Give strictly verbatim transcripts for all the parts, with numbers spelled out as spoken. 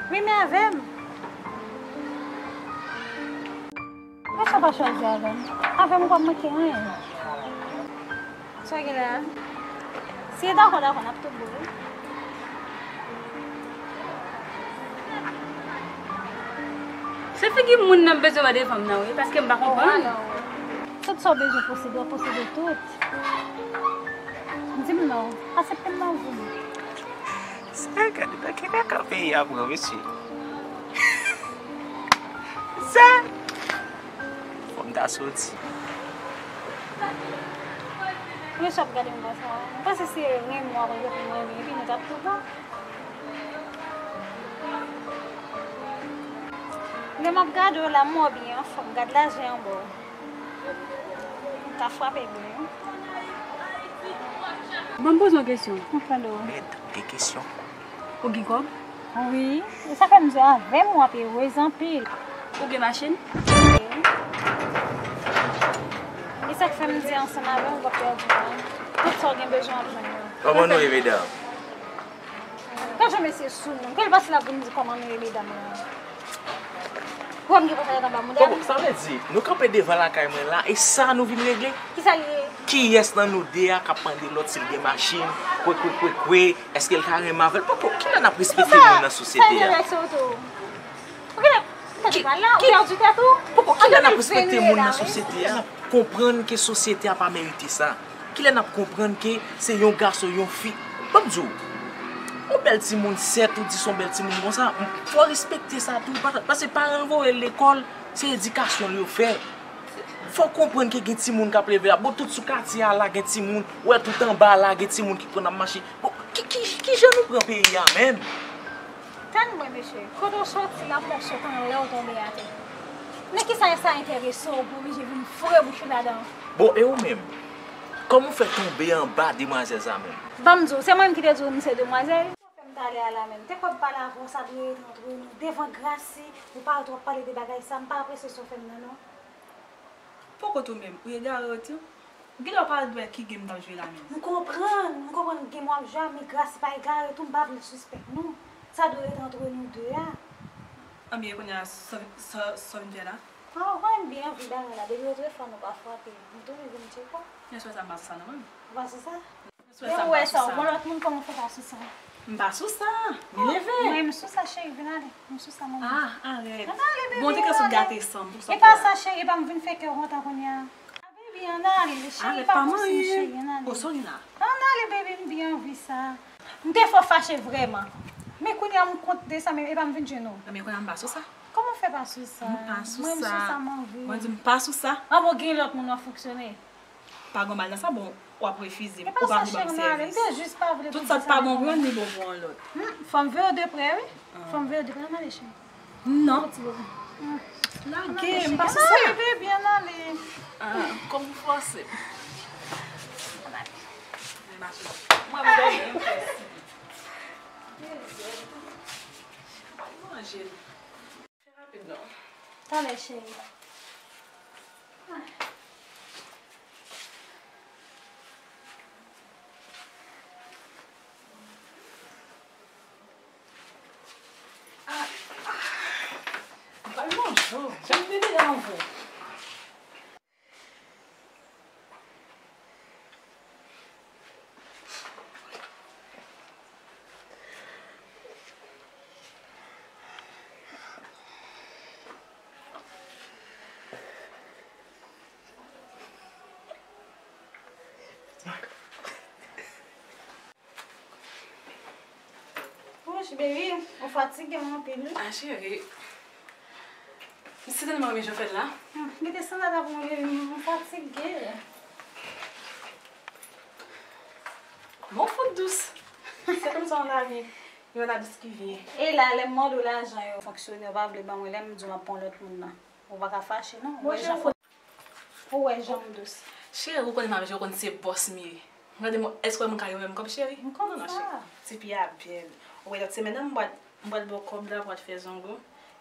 Renmen avè m. Poukisa w pa chwazi avè m? Avè m ou p ap manke anyen. Sa w gen la a? Si e dakò, dakò, n ap tout bon, wi. Se figi moun nan m bezwen wè devan m nan, wi, paske m pa konprann. Tout sa w bezwen posede, w posede tout. Di m non, aksepte m nan vi m. Sa gade nan ki kaka peyi a pran, mesye. Sa. Fò m ta soti. Mesye ap gade m konsa. M panse se renmen w ap renmen, epi nou t ap tou bon. Lè m ap gade w la, m wè w byen anfòm, gad lajan an ba w. Ou ka frape byen wi. Ban m poze w kesyon. M tande w. Mèd, gen kesyon. Ou gen kòb? Wi. E sa fè m di w avè m w ap erez anpil. Ou gen machin? Wi. E sa k fè m di ansanm avè w w ap pèdi tan. Tout sa w gen bezwen w ap jwenn yo. Kòman nou ye medam? Gad jan mesye sou nou. Kèl pase l ap vin di kòman nou ye medam lan. Ou wè m gen konsa anba mouda m? Poko, sa vle di, nou kanpe devan lakay mwen la, e sa nou vin regle? Kisa l ye? Kiyès nan nou de a k ap mande lòt si l gen machin, kwe, kwe, kwe, kwe, èske l ka renmen avè l? Poko, kilè n ap respekte moun nan sosyete a? Sa gen lè se oto. Ou genlè pèdi pral la, ou pèdi tèt ou. Poko, kilè n ap respekte moun nan sosyete a? Konprann ke sosyete a pa merite sa. Kilè n ap konprann ke se yon gason, yon fi? Ban m di w, yon bèl timoun, sèt, ou di se yon bèl timoun konsa, fò w respekte sa tou. Pa-, paske paran l voye l lekòl, se edikasyon l yo fè. Fò w konprann ke gen timoun k ap leve la. Bon, tout sou katye a la, gen timoun, ou wè tout anba la, gen timoun ki konn ap mache. Bon, ki, ki, ki jan nou pran peyi a menm? Tann mwen, mesye. Kote w soti la, pou w sot anlè w tonbe atè. Nan kisa sa enterese w pou w oblije vin foure bouch ou ladan? Bon, e ou menm? Kòman w fè tonbe anba demwazèl sa menm? Ban m di w, se mwen menm ki te di w m se demwazèl? Sa w fè m talè a la menm? Te kwè m pale avè w, sa dwe rete antre nou. Devan Gracy, ou parèt w ap pale de bagay sa, m pa apresye sa w fè m nan, non. Poko tou menm, ou egare wi. Genlè w pa dwe ki game m t ap jwe la menm. M konprann, m konprann game w ap jwe a, men Gracy pa egare tou, m pa vle l sispèk nou. Sa dwe ret antre nou de a. Anben, kounye a, sa, sa, sa w vin fè la? Ah, ou konnen m byen anvi bagay la, depi otrefwa nou pa frape, m toujou vin tcheke w. Lè swa sa m pa sou sa non menm. Ou pa sou sa? Lè swa sa m pa sou sa. Ou wè sa, ou gon lòt moun kòman fè pa sou sa? M pa sou sa, m leve. Mwen, m sou sa, cheri, vin ale. M sou sa, manmi. Ah, arèt. Ann ale, baby, ann ale. Bon, te ka sot gate san m pou sa w fè la. E pa sa, cheri, e pa m vin fè kè w kontan kounye a. Ah, baby, ann ale, cheri, pa pou sa, cheri, ann ale. Arèt, pa manyen. O, sa w gen la? Ann ale, baby, m byen anvi sa. M te fò fache vrèman. Men kounye a m kont de sa, men e pa m vin jwenn ou. Nan, men kounye a m pa sou sa. Kòman w fè pa sou sa? M pa sou sa. Mwen, m sou sa, m anvi. Mwen di m pa sou sa. An bon, gen lòt moun w ap fonksyone. Pa gen mal nan sa, bon, w ap refize m. Ou pa vle ban m sèvis. Tout sa k pa bon pou youn, li bon pou yon lòt. Hmm, fò m veye w de prè, wi. Fò m veye w de prè, ann ale, cheri. Non. Lage m, pa sou sa. Ann ale, baby, ann ale. Ah, kòm ou fòse m. Ann ale. Mwen, m dòmi, m fè si. Mwen manje l. Fè rapid non. Talè, cheri. Ah, ah. M pral manje w. Jan m te di w anvan. Wouch, baby, ou fatige m anpil wi. Ah, cheri. M sitèlman renmen jan w fè l la. Hmm, mete sandal la pou mwen, baby, m fatige. Bon, fout dous. Se konsa yon lavi, yon lavi ki vye. E la, lè m mande w lajan yo, fonksyonè w pa vle ban mwen, lè m di w m ap pran lòt moun nan. Ou pa ka fache, non. Ou wè jan, ou wè jan m dous. Cheri, ou konnen m avè w, ou konn se bòs m ye. Gade mwen, èske w wè m ka yon menm kòb, cheri? M konn sa. Non, non, cheri. Ti fi a bèl. Ou wè lòt semèn nan, m pral, m pral ba w kòb la, pral fè zongo.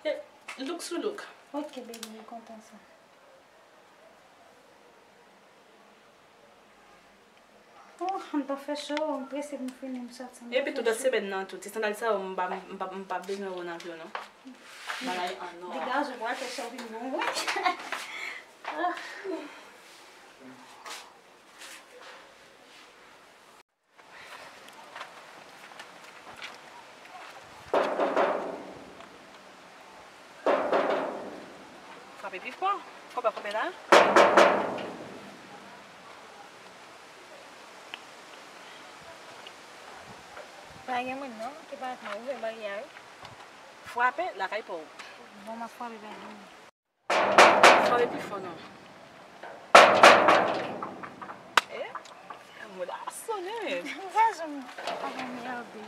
E, look sou look. Ok, baby, m kontan sa. Oh, M pa fè cho, m prese pou m fini, m sòti. Epi tou, dòt semèn nan tou, ti sandal sa yo, m pa, m pa, m pa bezwen wè w nan vye w non. Bagay an nò. Degaje w, pral fè cho vin bon, wi. Ah. Frape pi fò. Frape, frape la. Pa gen moun non, ki parèt mwen ouvè baryè a, wi. Frape lakay pa w. Bon, m ap frape, pa gen moun. Frape pi fò non. Eh, mwen la sonnen. Sa janm ap anmède.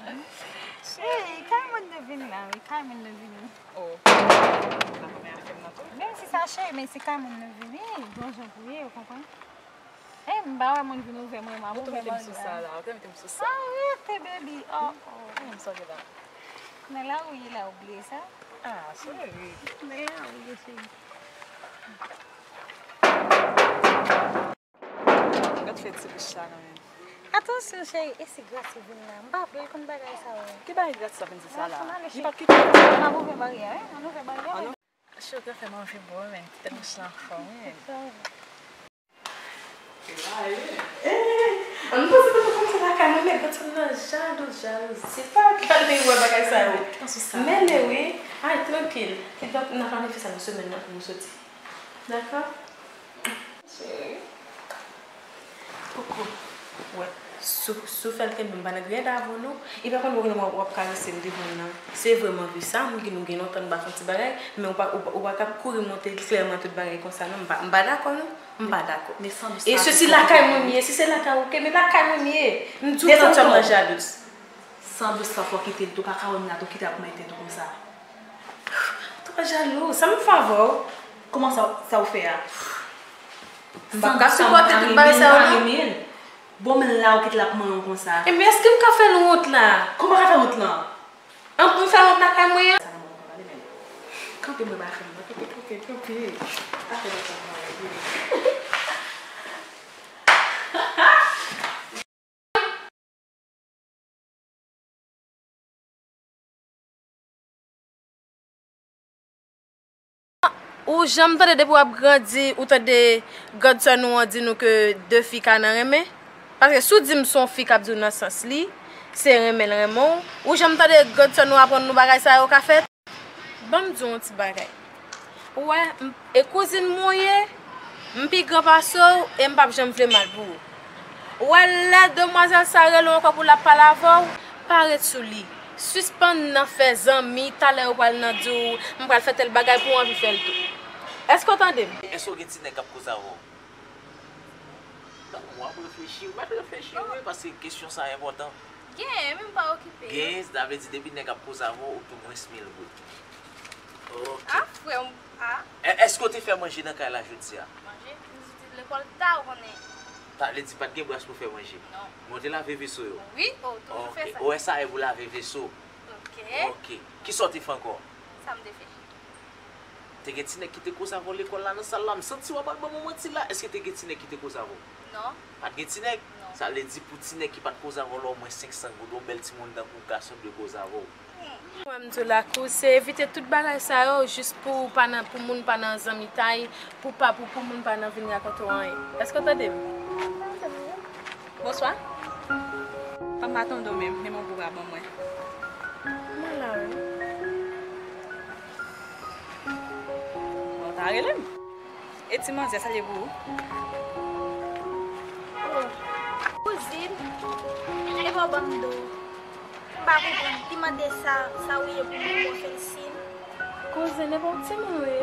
Cheri, kay moun nan vini la, wi, kay moun nan vini. Oh. Sa konbyen afè m nan tou? Menm si sa cheri, men se kay moun nan vini, bon jan pou ye, ou konprann? Eh, m pa wè moun vin ouvè mwen, m ap ouvè mwen. Ou te mete m sou sa la, ou te mete m sou sa. Arete, baby. Oh, oh. Kòman m sòti la? Nan lari w ye la, ou bliye sa? Ah, cheri. Nan lari w ye, cheri. Gad fè ti bouch sa kanmenm. Atansyon, cheri, e si Gracia vin la? M pa vle l konn bagay sa yo. Ki bagay Gracia vin di sa la? Li pa kite. Ann ouvè baryè, wi. Ann ouvè baryè. Ann ou- Cheri, ou fè manje bon, men. Tèt bouch la anfòm, wi. Ann panse nou konn se lakay mwen, men granmoun nan jalou, jalouzi. Se pa gade wè bagay sa yo. Mele wi. Ay, trankil. Kidnap, n a planifye sa nan semèn nan pou nou soti. Dakò? Cheri. Koko. Wè. Sou, sou fè l kenbe m pa nan griyad avè w non. E pa konn wè w ap karese m devan l nan. Se vrèman vre sa, moun ki nou gen lontan nou pa fè yon ti bagay, men ou pa, ou pa, ou pa ka kouri montre l klèman tout bagay konsa non. M pa, m pa dakò non. M pa dakò. E si se lakay mwen m ye, si se lakay ou ke, men lakay mwen m ye. M di w tèt ou nan jalouz. San dous sa fò kite l tou, pa ka wè m la tou kite ap mete tou konsa. Twò jalou, sa m fè avè w? Kòman sa, sa w fè a? M pa ka sipòte tout bagay sa yo non. Bon, men la ou kite l ap manyen w konsa. Ebyen, èske m ka fè l wont la? Kòman ka fè wont lan? An pou m fè wont lakay mwen an? Kanpe mwen pa fè m nan, kanpe, kanpe, kanpe. Pa fè m sa mwen. Ou janm tande depi w ap grandi, ou tande grandsè nou an di nou ke de fi ka nan renmen? Paske si w di m se yon fi k ap di w nan sans li, se renmen l renmen w, ou janm tande grandsè nou aprann nou bagay sa yo ka fèt? Ban m di w yon ti bagay. Ou wè, m, e kouzin mwen w ye, m pi gran pase w e m p ap janm vle mal pou ou. Ou wè, lè demwazèl sa rele w ankò pou l ap pale avè w, pa ret sou li. Sispann nan fè zanmi, talè yo pral nan di w, m pral fè tèl bagay pou w anvi fè l tou. Èske w tande m? Èske w gen ti nèg k ap koze avè w? Non, w ap reflechi, w mèt reflechi wi, paske kesyon sa enpòtan. Gen, men m pa okipe yo. Gen, sa vle di depi nèg ap koze avè w, ou tou mwens mil goud. Ok. A, frè m, a. È-, èske w te fè manje nan kay la jodi a? Manje? M soti lekòl ta, ou konnen. Sa vle di pa t gen bwès pou fè manje? Non. Men w te lave veso yo? Wi, o, toujou fè sa. Ok. Ou wè sa e pou lave veso? Ok. Ok. Kisa w te fè ankò? Sa m te fè? Te gen ti nèg ki te koze avè w lekòl la nan sal la? M santi w ap al ban mwen manti la. Èske te gen ti nèg ki te koze avè w? Non. Pa t gen ti nèg? Non. Sa vle di pou ti nèg ki pa t koze avè w la, omwen senk san goud, yon bèl timoun tankou w, gason dwe koze avè w. Mwen, m di w lakou, se evite tout bagay sa yo, jis pou pa nan, pou moun pa nan zanmitay, pou pa, pou, pou moun pa nan vin rakonte w anyen. Èske w tande m? Bonswa. Fanm pa tande w menm, men yon boura ban mwen. Mwen la wi. Bon, ta rele m. E ti manzè, sa l ye pou ou? Oh. Kouzin, e pa w ban m do. M pa konprann. Li mande sa, sa w ye pou mwen, pou w fè l siy. Kouzin, e pa w timoun ou ye?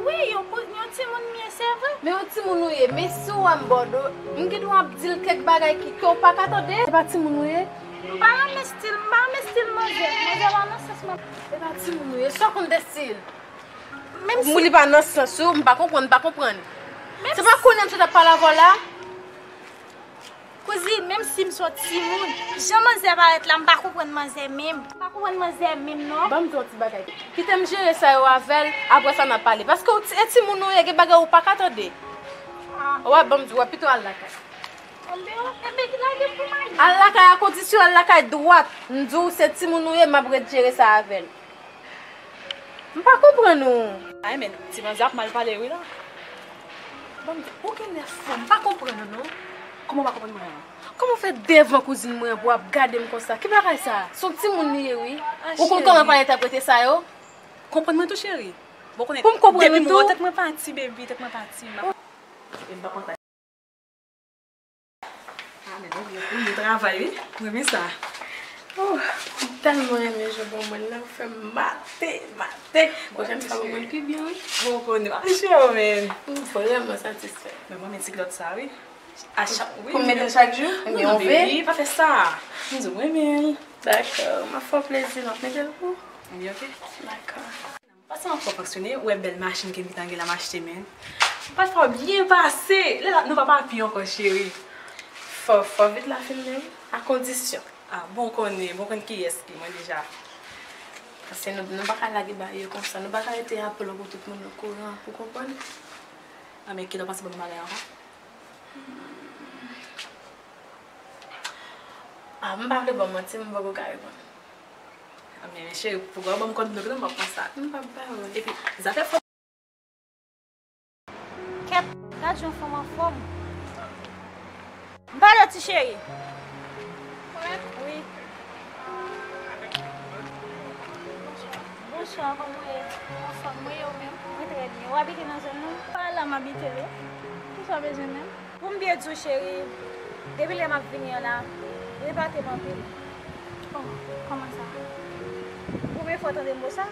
Wi, yon kou-, yon timoun m ye, se vre. Men yon timoun ou ye, men si w wè m ba w do, m gen dwa ap di l kèk bagay ki, ke w pa ka tande. E pa timoun ou ye? M pa renmen stil, m pa renmen stil manzè. Manzè pa nan sans mwen. E pa timoun ou ye, sa w konn de stil? Menm si li pa nan sans ou, m pa konprann, m pa konprann. Se pa konnen m sot ap pale avè w la? Kouzin, menm si m se yon timoun, jan manzè parèt la, m pa konprann manzè menm. M pa konprann manzè menm, non. Ban m di w yon ti bagay. Kite m jere sa yo avè l, apre sa n a pale. Paske w ti, e timoun ou ye, gen bagay ou pa ka tande. Ah. Wè, ban m di w, wè, pito al lakay. Enben, enben, lage pou m ale. Al lakay a kondisyon, al lakay dwat. M di w, se timoun ou ye, m ap ret jere sa avè l. M pa konprann ou. Ay, men, ti manzè ap mal pale, wi, la. Bon, ou genlè fou, m pa konprann ou, non. Kòman w pa konprann mwen an? Kòman w fè devan kouzin mwen pou w ap gade m konsa? Ki bagay sa? Se yon timoun li ye, wi. Ou konn kòman pale entèprete sa yo? Konprann mwen tou, cheri. Bon, konnen pou m konprann ou tou. Depi mwen, tèt mwen pati, baby, tèt mwen pati. M pa konn sa. Ah, men nou, nou travay, wi. Mwen renmen sa. Oh, m tèlman renmen jan bonbon nan fè m mate, mate. Pwochèn fwa, bonbon pi byen, wi. Bon, konnen, m ap cheri, men. M vrèman satisfè. Men mwen, men ti klòt sa, wi. A chak, wi, pou m mete l chak jou? Non, non, baby, pa fè sa. M di w, mwen, men. Dakò, m ap fè w plezi, m ap mete l pou ou. Wi, ok. Dakò. Paske m ap fè w fonksyone, ou wè bèl machin ke m gentan gen la m achte, men. M pral fè w byen pase. Lè la, nou pa papi ankò, cheri. Fò, fò vit la fin menm, a kondisyon. Ah, bon, konnen, bon, konn kiyès ki mwen deja. Paske nou, nou pa ka lage bagay yo konsa. Nou pa ka rete apre pou tout moun okouran, ou konprann? Ah, men kilè w panse ban m bagay ankò? Ah, m pa vle ba w manti, m poko ka reponn. Ah, men, men cheri, pou w ban m kòd blòk la, m ap pran sa. M p ap ba w. Epi, zafè fò. Kèt, gad jan fanm anfòm. M pale w, ti cheri. Wi. Bonswa, kòman w ye? Anfòm, wi, ou menm? Mwen trè byen. Ou abite nan zòn nan? Pa la m abite, non. Kisa w bezwen menm? Pou m byen di w, cheri, depi lè m ap vini an la, li enpate m anpil. Oh, kòman sa? Premye fwa w tande mo sa?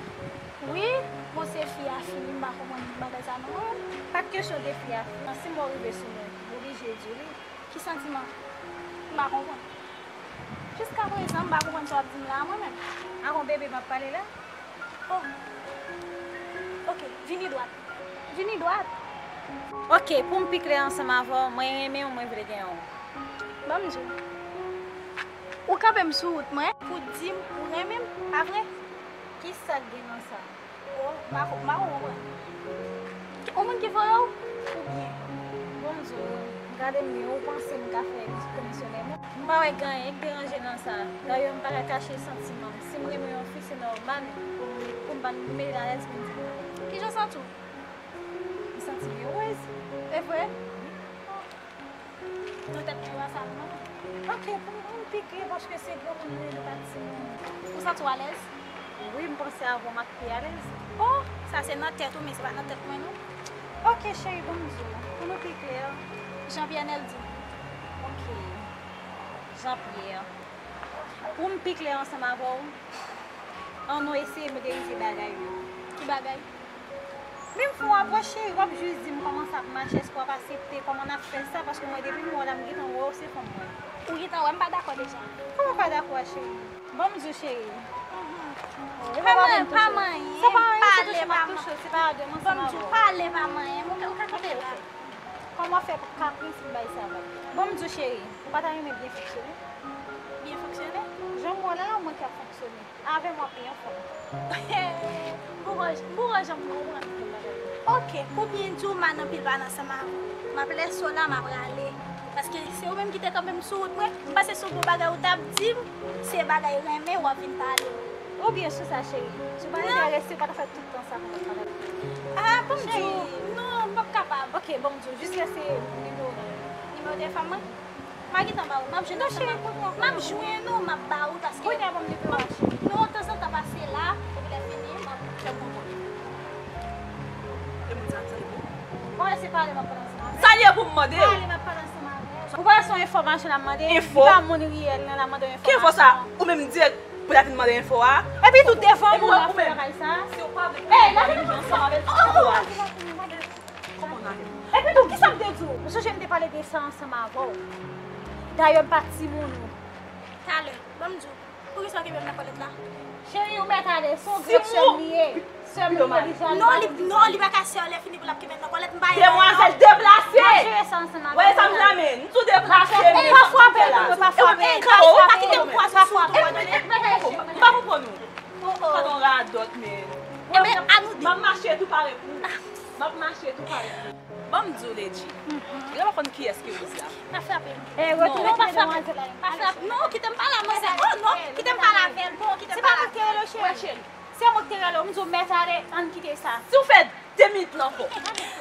Wi, bon, se fi a fini, m pa konprann bagay sa non. Pa t kesyon de fi a fini. Si mo rive sou mwen, m oblije di w li. Ki santiman? M pa konprann. Jiskaprezan, m pa konprann sa w ap di m la a mwen menm. A yon bebe m ap pale la? Oh. Ok, vini dwat. Vini dwat. Ok, pou m pi klè ansanm avè w, mwen renmen w, mwen vle gen w. Ban m di w. Ou kanpe m sou wout mwen pou di m ou renmen m, pa vre? Kisa k gen nan sa? Oh, m pa ko-, m pa ko konprann. Ou moun ki voye w? Oubyen? Bon, m di w, m gade m byen, ou panse m ka fè komisyonè menm? M pa wè gen anyen k deranje nan sa. Dayè, m pa ka kache santiman m. Si m renmen yon fi, se nòmal pou m, pou m pa, pou m mete l alèz pou m di l. Kijan w santi w? M santi m erez. E vre? Nan tèt mwen pa sa non. Ok, pou m, pou m pike, paske se granmoun nou ye, nou pa timoun. Ou santi w alèz? Wi, m panse avè w m ap pi alèz. Oh, sa se nan tèt ou, men se pa nan tèt mwen non. Ok, cheri, ban m di w, pou nou pi klè, Jean Pierre Neldy. Ok, Jean Pierre. Pou m pi klè ansanm avè w, ann nou eseye modèlize bagay yo. Ki bagay? Men m fè w apwòch, cheri, w ap jis di m kòman sa ap mache, èske w ap aksepte, kòman n ap fè sa, paske mwen depi m wè w la, m gentan wè w se fanm mwen. Ou gentan wè m pa dakò deja. Kòman w pa dakò a, cheri? Ban m di w, cheri. Pa manyen, pa manyen, pale pa manyen. Ban m di w, pale pa manyen, ou ka kanpe la. Kòman w fè pou kapris m bay sa vag? Ban m di w, cheri, ou pa ta renmen byen fonksyone? Byen fonksyone? Jan m wè w la, mwen ki ap fonksyone. Avè m w ap pi anfòm. M poko, m poko janm konprann. Ok, pou byen di w, m ann anpil pale ansanm avè w. M ap lèse w la, m ap rale. Paske se ou menm ki te kanpe m sou wout mwen. M panse se yon bon bagay ou t ap di m, se bagay renmen w ap vin pale. Ou byen sou sa, cheri. Si w pa enterese, w pa ta fè tout tan sa pou mwen pale. Ah, ban m di w. Non, m p ap kapab. Ok, ban m di w. Jis lèse nimewo w. Nimewo telefòn mwen? M a gentan ba ou. M ap jwenn ansanm ak ou. M ap jwenn ou, m ap ba ou paske. Kounye a ban m nimewo a, cheri. Non, tanzantan pase la, epi lè fini, m ap fè m konprann. E moun sa ap salye pou ou? Bon, se pale m ap pale ansanm avè w. Salye pou m mande w. Pale m ap pale ansanm avè w. Ou pa wè se yon enfòmasyon l ap mande? Enfo? Li pa moun reyèl, non, l ap mande yon enfòmasyon. Ki enfo sa? Ou menm dirèk pou ta vin mande enfo a? Epi tou devan moun w ap fè bagay sa? Si w pa vle. Ey, lage nan ansanm avè l. Kòman w ale? Epi tou, kisa m te di w? Ou sonje m te pale de sa ansanm avè w. Dayè, m pa timoun ou. Talè, ban m di w, poukisa w kenbe m nan kòlèt la? Cheri, ou mèt ale, se yon grèt sè m li ye. Sè m li ye, li jal. Non, li, non, li pa ka sè w, lè fini pou l ap kenbe m nan kòlèt, m pa ye la non. Demwazèl, deplase! M ap jere sa ansanm avè w. Wè zam nan men, m di w deplase men. Pa frape m, pa frape m, pa frape m. Pa kite m kwaze sou ou tou, pardone. M pa konprann ou. Oh, oh. Gadon radòt, men. Enben, a nou de. M ap mache tou pare pou ou. M ap mache tou pare pou ou. Ban m di w, Ledji. Ou pa konn kiyès ki Rose la. Pa frape m. Eh, non, pa frape m. Pa frape m. Non, kite m pale a manzè. Oh, non, kite m pale avè l. Non, kite m pale avè l. Se pa mwen ki rele w, cheri. Wè, cheri. Se mwen ki te rele w. M di w, mèt ale, ann kite sa. Si w fè de minit nan ankò,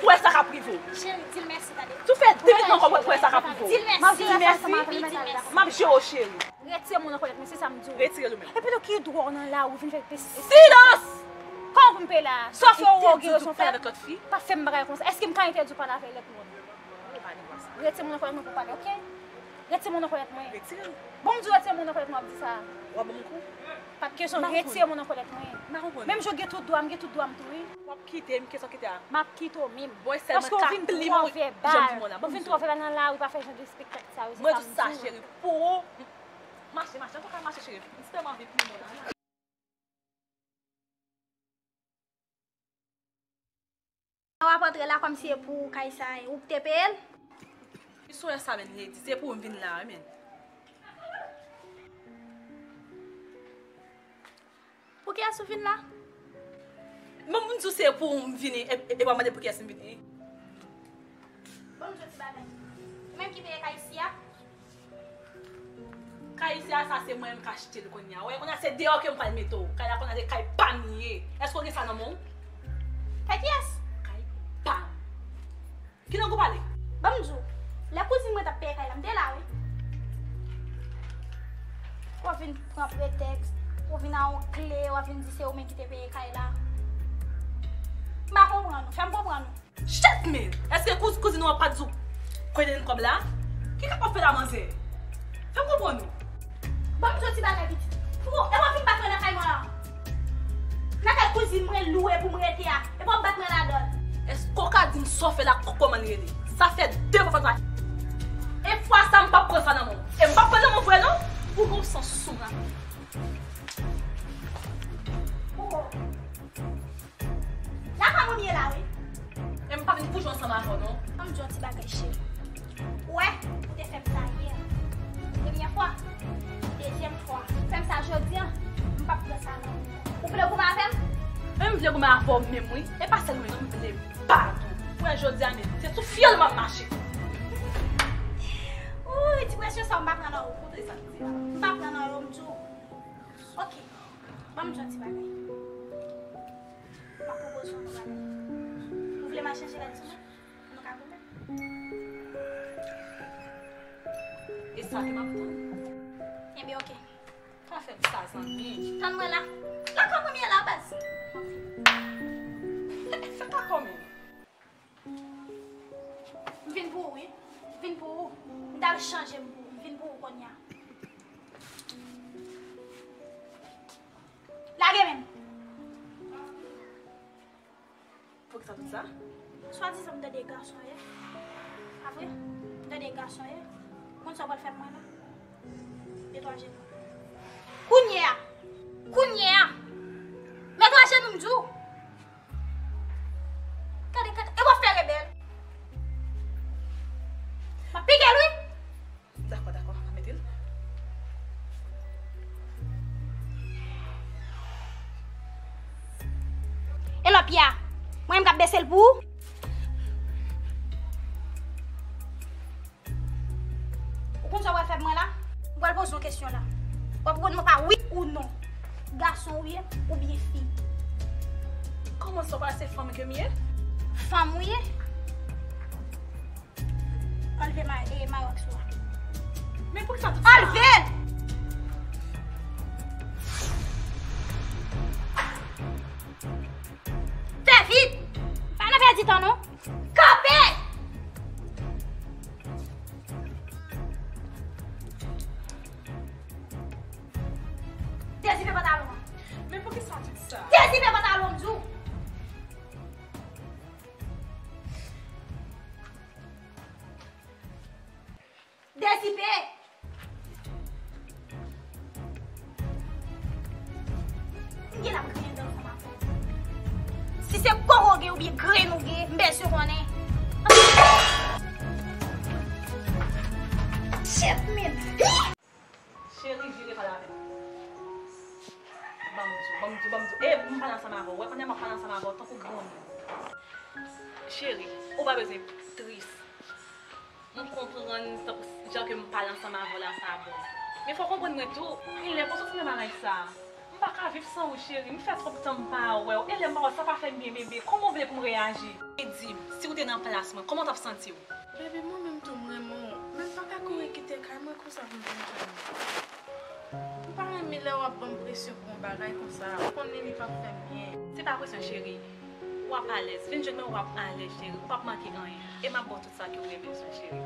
pou wè sa k ap rive w. Cheri, di l mèsi, tande. Si w fè de minit nan ankò, pou wè sa k ap rive w. Di l mèsi. Di l mèsi. M ap jere w, cheri. Retire mwen nan kòlèt mwen, se sa m di w. Retire l ou menm. Epi tou ki dwa w nan lari, w vin fè pesi. Silans! Kòman pou m peye la? Sa w fè w gen rezon fè? Pa fè m bagay konsa. Èske m ka entèdi w pale avèk lòt moun? Retire mwen nan kòlèt mwen pou pale, oke? Retire mwen nan kòlèt mwen. Retire l. Bon, m di w retire mwen nan kòlèt mwen, w ap di sa. W ap ban m kou? Pa t kesyon, retire mwen nan kòlèt mwen. Menm jan w gen tout dwa, m gen tout dwa m tou, wi. W ap kite m, kesyon kite a. M ap kite w menm. Bon, e sèlman ka plim ou jan m di mwen la. Ou vin twò vèbal nan lari, pa fè jan de espektak sa yo, se sa m di w. Mwen di w sa, cheri, pou ou. Mache, mache, antouka mache cheri. M tèlman anvi plim ou la. W ap antre la kòmsi e pou kay sa, e ou ki te peye l? Ki sou sa menm, Lady? Se pou ou m vin la, wi, menm. Pou kiyès ou vin la? Bon, m di w se pou ou m vini, e, e, e w ap mande pou kiyès m vini. Bon, m di w ti bagay. Ou menm ki peye kay isi a? Kay isi a, sa se mwen menm k achte l kounye a. Ou wè, kounye a se deyò ke m pral mete w. Kay la kounye a se kay pa m li ye. Èske w gen sa nan men w? Kay kiyès? Kay pa m. Ki lang ou pale? Ban m di w, lè kouzin mwen t ap peye kay la, m te la, wi. W ap vin pran pretèks, w vin a yon kle, w ap vin di se ou menm ki te peye kay la. M pa konprann ou, fè m konprann ou. Shit, men! Èske kouz-, kouzin ou an pa t di w kwele n kòb la? Ki kap ap fè la, manzè? Fè m konprann ou. Ban m di w ti bagay pitit. Pou, e w ap vin bat mwen nan kay mwen an. Nan kay kouzin mwen lwe pou m rete a. E w ap bat mwen ladan l. Èske w ka di m sa w fè la, k-, kòman l rele? Sa fè de fwa sa. E fwa sa, m p ap pran sa nan men w. E m p ap pran nan men w vre, non. Ou gon san sou m la. Ou gon. Lakay mwen m ye la, wi. E m pa vin pou jwe ansanm avè w, non. An m di yon ti bagay, cheri. Ou wè, ou te fè m sa yè. Premyè fwa. Dezyèm fwa. Fè m sa jodi a, m p ap pran sa non. Ou vle goumen avè m? Men m vle goumen avè w menm, wi. E pa sèl mwen, non, m vle bat ou. Ou wè jodi a, men se sou fyèl m ap mache. Woy, ti presyon sa, m pa pran nan ou. Koute sa m di a. M pa pran nan ou, m di w. Oke. Ban m di yon ti bagay. M ap pwopoze w yon bagay. Ou vle m al chèche Ladisona? Nou ka goumen. E sa ke m ap tann. Ebyen, oke. Pa fè m sa, zanmi. Tann mwen la. Lakay mwen m ye la, baz. Fè pa kòm. M vin pou ou, wi. M vin pou ou. M t al chanje m pou ou. M vin pou ou kounye a. Lage men m. Poukisa tout sa? Swadizan m tande gason yè. Pa vre? M tande gason yè. Ou konn sa w pral fè mwen la? Netwaye jenou. Kounye a! Kounye a! Netwaye jenou m di w! Gade, gade, e w ap fè rebèl. M ap pike l, wi. Dakò, dakò, m ap mete l. E lòt pye a? Mwen menm k ap bese l pou ou? Ou konn sa w pral fè pou mwen la? M pral poze w kesyon la. W ap reponn mwen pa wi ou non. Gason ou ye oubyen fi? Kòman sa w pale se fanm ke m ye? Fanm ou ye? Anlve ma-, e, marox ou a. Men poukisa tout sa? Anlve l! Fè vit! Pa nan pèdi tan non. Kanpe! Dezipe pantalon an. Men poukisa tout sa? Dezipe pantalon m di w. Dezipe! M gen la pou griyen dan ansanm avè w. Si se koko w gen oubyen grenn ou gen, m bezwen konnen. Shit, man! Cheri, vire pale avè m. Ban m di w, ban m di w, ban m di w. E, m pale ansanm avè w. Wè, pandan m ap pale ansanm avè w, tankou granmoun. Cheri, ou pa bezwen tris. M konprann tankou jan ke m pale ansanm avè w la, sa bon. Men fò w konprann mwen tou. Genlè pou soti nan bagay sa. M pa ka viv san ou, cheri. M fè twòp tan m pa wè w. E lè m pa wè w, sa pa fè m byen, bebe. Kòman w vle pou m reyaji? E di m, si w te nan plas mwen, kòman w t ap santi w? Bebe, mwen menm tou m renmen w, men m pa ka kouri kite kay mwen konsa pou m vin jwenn ou. M pa renmen lè w ap ban m presyon pou yon bagay konsa. Ou konnen li p ap fè m byen. Se pa presyon, cheri. W ap alèz. Vin jwenn mwen, w ap alèz, cheri. Ou p ap manke anyen. E m ap ba w tout sa ke w renmen bezwen, cheri.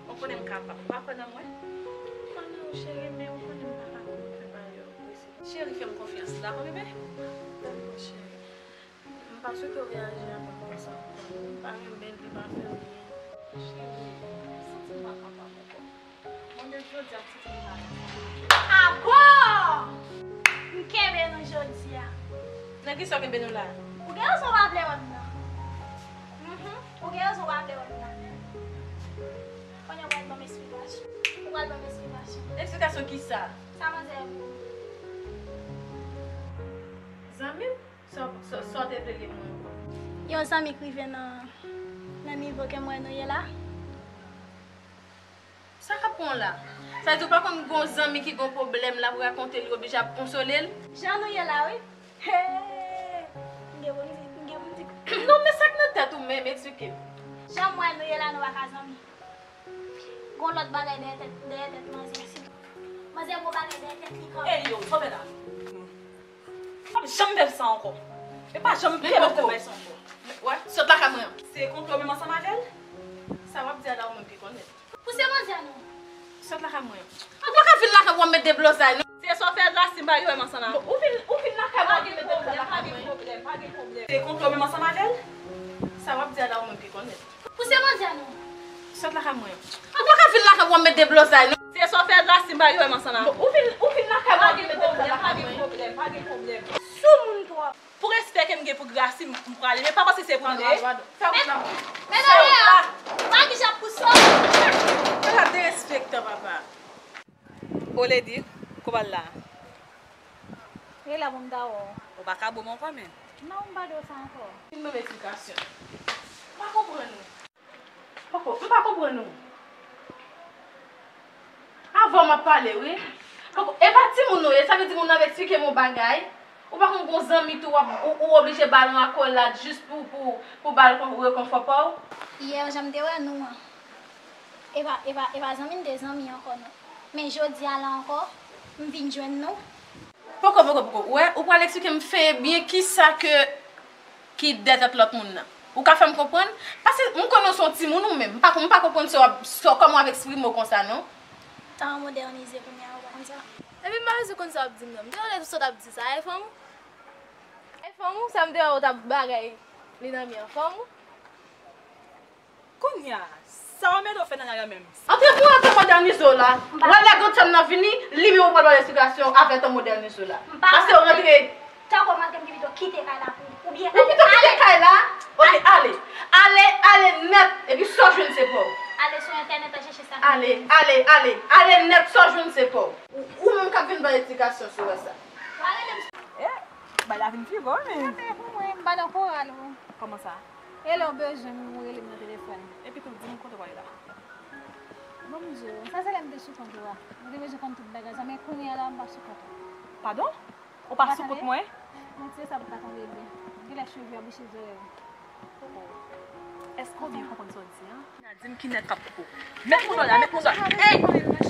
Ou konnen m kapab. Ou pa kwè nan mwen? M kwè nan ou, cheri, men ou konnen m pa ka kouri fè bagay yo prese. Cheri, fè m konfyans, dakò, bebe? Dakò, cheri. M pa swete w reyaji avè m konsa ankò non. M pa renmen l, li pa fè m byen. Cheri, m santi m pa kapab ankò. Mwen menm jodi a, m santi m pa renmen. Abò! M kenbe nou jodi a. Nan kisa w kenbe nou la? Ou gen rezon w pa vle wè m nan. Mhm. Ou gen rezon w pa vle wè m nan. Kounye a w pral ban m esplikasyon. Ou pral ban m esplikasyon. Esplikasyon kisa? Sa manzè a pou ou. Zanmi m? Sa, sa, sa w te vle li pou mwen? Yon zanmi k rive nan, nan nivo ke m wè nou ye la. Sa k ap pran w la? Sa vle di w pa konn gon zanmi ki gon pwoblèm l ap rakonte li oblije ap konsole l? Jan nou ye la wi. He! M gen pou m di, m gen pou m di. Non, men sa k nan tèt ou menm, eksplike m. Jan m wè nou ye la, nou pa ka zanmi. Gon lòt bagay dèyè tèt, dèyè tèt manzè. Si manzè gon bagay dèyè tèt li kanmenm. Ey yo, kanpe la. M p ap janm fè sa ankò. E pa janm pèmèt ke m bay sa ankò. Wè, sot lakay mwen an. Se konplo menm ansanm avè l? Sa w ap di a la ou menm ki konnen. Pouse manzè a non. Sot lakay mwen an. Ou pa ka vin lakay mwen w ap met deblozay non. Se sa w fè la, si m pa gen wè m ansanm avè l. Ou vin, ou vin lakay mwen w ap met deblozay lakay mwen. Pa gen pwoblèm, pa gen pwoblèm. Se konplo menm ansanm avè l? Sa w ap di a la ou menm ki konnen. Pouse manzè a non. Sot lakay mwen. Ou pa ka vin lakay mwen w ap met deblozay non. Se sa w fè la, si m pa gen wè m ansanm avè l. Ou vin, ou vin lakay mwen w ap met deblozay lakay mwen. Pa gen pwoblèm, pa gen pwoblèm, pa gen pwoblèm. Sou moun twòp. Pou respè ke m gen pou Grasim, m prale. Men pa panse se pou nou de. Fè wout la. Men dèyè a, pa ki jan pou sot. Fè la derespektan, papa. Oledi, kòman l la? Li la pou m ta wè w. Ou pa ka bo m ankò, men. Non, m pa dwe sa ankò. Vin ban m esplikasyon. M pa konprann ou. Poko, m pa konprann ou. Avè w m ap pale, wi. Poko, e pa timoun ou ye, sa vle di moun nan ap eksplike m yon bagay. Ou pa konn gon zanmi tou w ap, ou, ou oblije ba l yon akolad jis pou, pou, pou ba l kon, rekonfò pa w? Yè, jan m te wè nou an. E pa, e pa, e pa zanmi n te zanmi ankò, non. Men jodi a la ankò, m vin jwenn nou. Poko, poko, poko. Ou wè, ou pral eksplike m fè byen kisa ke ki dèyè tèt lòt moun nan. Ou ka fè m konprann? Paske m konnen w se yon timoun ou menm. M pa, m pa konprann sa w ap, sa, kòman w ap eksprime w konsa, non. Tan an modènize kounye a, ou pa konn sa? Epi m pa bezwen konn sa w ap di m nan. M te konnen tout sa w t ap di sa. E fanm ou? E fanm ou? Sa m te wè w t ap bagay li nan men an. Fanm ou? Kounye a, sa w mete w fè nan lari a menm? Antre pou antre modènize w la. Wè lè grantanm nan vini, li menm ou pral ba l esplikasyon avè tan modènize w la. Paske w rantre. Tankou w rantre, m te pito kite kay la pou ou. Oubyen ou pito kite kay la? Oke, ale. Ale, ale nèt. Epi sa w jwenn se pa w. Ale sou entènèt la chèche sa. Ale, ale, ale. Ale nèt, sa w jwenn se pa w. Ou, ou menm k ap vin ba l esplikasyon si w wè sa. Bagay la vin pi gwo, men. Sa fè pou mwen, m pa nan koral ou. Kòman sa? E lè w bezwen m, ou rele m nan telefòn. Epi tou, di m kote w prale la. Bon, m di w, sa se lè m te sou kont ou a. Mwen te bezwen konn tout bagay sa, men kounye a la, m pa sou kont ou. Padon? Ou pa sou kont mwen? Mwen tire sa pou pa tonbe byen. Genlè cheve a bouche zòrèy ou. Èske w byen konprann sa w di a? Di m ki nèg k ap koupe w. Met mouda w la, met mouda w la. Ey!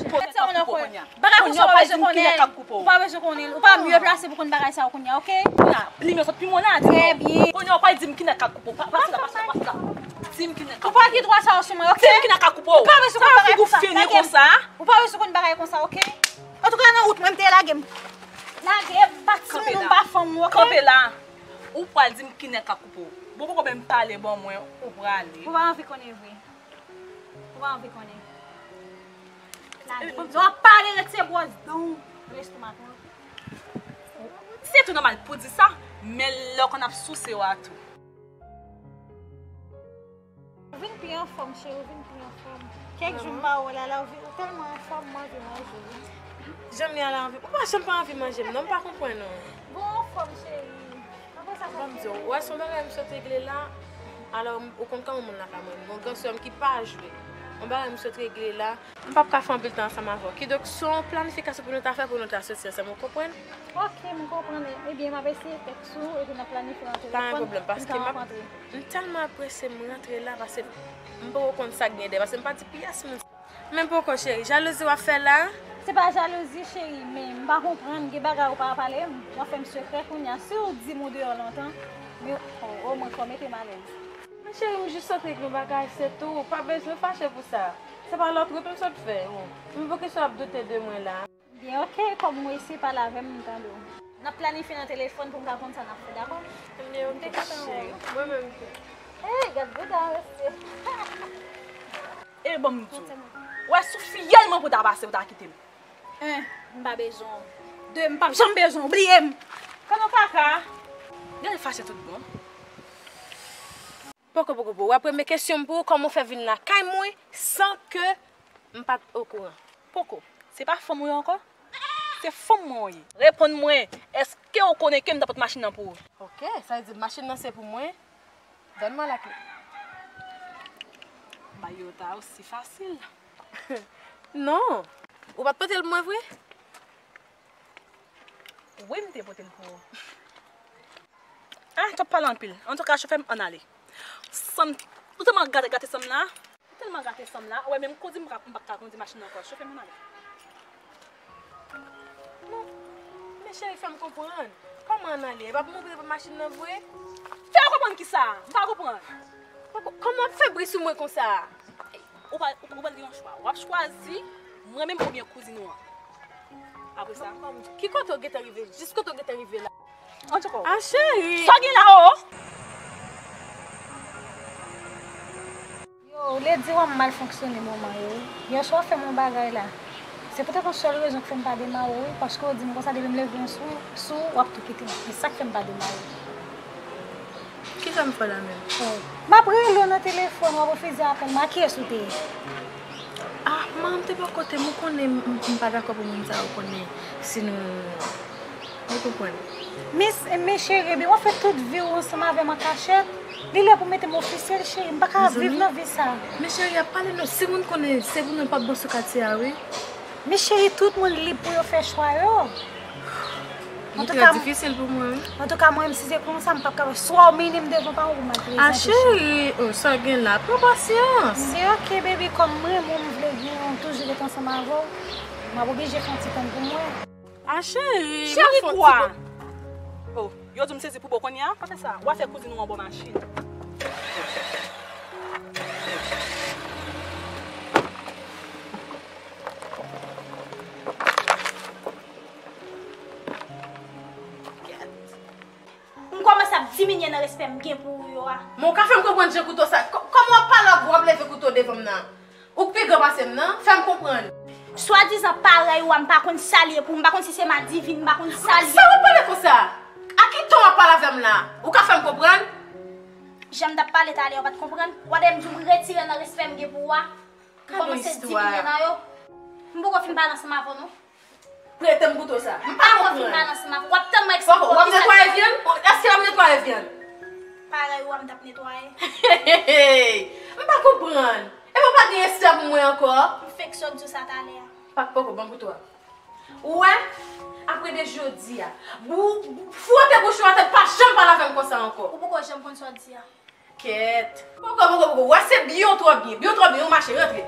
Poze k ap koupe w kounye a. Kounye a w pa di m ki nèg k ap koupe w. Ou pa bezwen konnen l. Ou pa mye plase pou konn bagay sa yo kounye a, oke? Kounye a, plimen sot pi mwen la, di m non. Trè byen. Kounye a w pa di m ki nèg k ap koupe w. Pa, pase la, pase la, pase la. Di m ki nèg k ap koupe w. Ou pa gen dwa sa yo sou mwen, oke? Di m ki nèg k ap koupe w. Ou pa bezwen konn bagay konsa. Sa figi w fennen konsa. Ou pa bezwen konn bagay konsa, oke? Antouka, nan wout mwen, m te lage m. Lage m, pa timoun ou, m pa fanm ou, oke? Kanpe la. Ou pral di m ki nèg k ap koupe w. Bon, poko menm pale ban mwen, ou prale. Ou pa anvi konnen vre. Ou pa anvi konnen. Lage. Lè w ap pale, retire bwòs dan w nan lestomak mwen. Se tou nòmal pou di sa, men lè w konn ap souse w a tou. Ou vin pi anfòm, cheri, ou vin pi anfòm. Kèk jou m pa wè w la, la, ou vin, ou tèlman anfòm, m anvi manje w, wi. Jan m ye a la, anvi, ou pa janm pa anvi manje m, non, m pa konprann ou. Bon, anfòm, cheri. Apre sa, sa. Ban m di w, ou wè se yon bagay m sot regle la. Alò, ou konn kòman moun lakay mwen. Bon, gran sè m ki pa jwe. Yon bagay m sot regle la. M p ap ka fè anpil tan ansanm avè w. Kidonk, se yon planifikasyon pou nou ta fè pou nou ta soti ansanm, ou konprann? Ok, m konprann. Ebyen, m ap eseye tèks ou, epi n ap planifye yon telefòn pou nou ka rankontre. Pa gen pwoblèm, paske m ap, m tèlman apresye m rantre la, paske m poko konn sa k gen dèyè, paske m pa di pyès moun. Men poko, cheri, jalouzi w ap fè la? Se pa jalouzi, cheri, men m pa konprann, gen bagay ou pa pale m, w ap fè m sekrè kounye a. Si w di m ou deyò lontan, men, o, omwen fò w mete m alèz. Men cheri, m jis sot regle yon bagay, se tou. Pa bezwen fache pou sa. Se pa lòt wout m sot fè. M poukisa w ap doute de mwen la? Byen, ok, kòm mwen isi pale avè m, m tande w. N ap planifye nan telefòn pou m ka konn sa n ap fè, dakò? Ebyen, ok, cheri. Mwen menm tou. Ey, gad bouda, mesye. E ban m di w. Wè, si w fiyèl mwen pou ta pase, ou ta kite m. En, m pa bezwen w. De, m p ap janm bezwen w. Bliye m. Kòman kaka? Gade fache tout bon. Poko, poko, poko. W ap renmen kesyon m pou ou, kòman w fè vin lakay mwen san ke m pa t okouran? Poko. Se pa fanm ou ye ankò? Se fanm mwen ou ye. Reponn mwen, èske ou konnen ke m ta pot machin nan pou ou? Ok, sa vle di machin nan se pou mwen? Donne-moi la clé. Bagay yo ta osi fasil. Non. Ou pa t pote l pou mwen vre? Wi, m te pote l pou ou. Ah, t ap pale anpil. Antouka, chofè m, ann ale. Sanm, ou tèlman gate, gate sanm la. Ou tèlman gate sanm la. Ou wè, menm kondi m pa, m pa ka kondi machin nan ankò. Chofè m, ann ale. Non. Men cheri, fè m konprann. Kòman ann ale? E pa pou montre pou machin nan vre? Fè yo konprann kisa? M pa konprann. Kòman w ap fè bri sou mwen konsa? Ou pa, ou pral gen yon chwa. W ap chwazi mwen menm oubyen kouzin ou an. Apre sa. Ki kote w gentan rive? Jis kote w gentan rive la? Antouka. Ah, cheri. Sa w gen la, o? Yo, ledi w ap mal fonksyone moman yo, wi. Yèswa w fè m yon bagay la. Se poutèt yon sèl rezon k fè m pa demare w, wi, paske w di m konsa depi m leve yon sou, sou, w ap tou kite m. E sa k fè m pa demare w. Kisa m fè la menm? Oh. M ap rele w nan telefòn, w ap refize apèl mwen. A kiyès ou te ye? Ah, man, m te bò kote m, ou konnen m, m, m pa dakò pou moun sa yo konnen si nou, ou konprann. Men, men cheri, ebyen w ap fè tout vi w ansanm avè m an kachèt. Li lè pou mete m ofisyèl, cheri. M pa ka viv nan vi sa. Men cheri, ap pale non. Si moun konnen, se pou nou p ap bon sou katye a, wi. Men cheri, tout moun lib pou yo fè chwa yo. Li trè difisil pou mwen, wi. Antouka, mwen menm, si se konsa, m p ap kapab. Swa w mennen m devan paran pou m al prezante, cheri. Ah, cheri, oh, sa gen la, pran pasyans. Se ok, baby, kòm mwen, mwen, m vle gen yon toujou ret ansanm avè w, m ap oblije fè yon ti tann pou mwen. Ah, cheri, cheri kwa? Oh, yo di m sezi pou bon kounye a, kote sa? W a fè kouzin ou an bò machin. M kòmanse ap diminye nan respè m gen pou ou yo a. Men w ka fè m konprann jan kouto sa, kò-, kòman w ap pale ak w ap leve kouto devan m nan? Ou k pi gran pase m nan, fè m konprann. Swadizan parèy ou a, m pa konn sa l ye pou ou, m pa konn si se madivin, m pa konn sa l ye. Sa w ap pale konsa? A ki ton w ap pale avè m la? Ou ka fè m konprann? Jan m t ap pale talè a, ou pa t konprann? W ap di m retire nan respè m gen pou ou a. M kòmanse diminye nan yo. M poko fin pale ansanm avè w non. Prete m kouto sa. M pa konprann. Pale ansanm avè w. W ap tann mwen eksplike w. W ap netwaye vyann? Èske w ap netwaye vyann? Parèy ou a m t ap netwaye. M pa konprann. Epi w pa gen respè pou mwen ankò? M fenk sot di w sa talè a. Pa poko, ban m kouto a. Ou wè? Apre de jodi a, bou-, bou-, fwote bouch ou atè, pa janm pale avè m konsa ankò. Ou poko janm konn sa w di a. Kèt. Poko, poko, poko. W wè se byen w twò byen. Byen w twò byen, ou mache, rantre.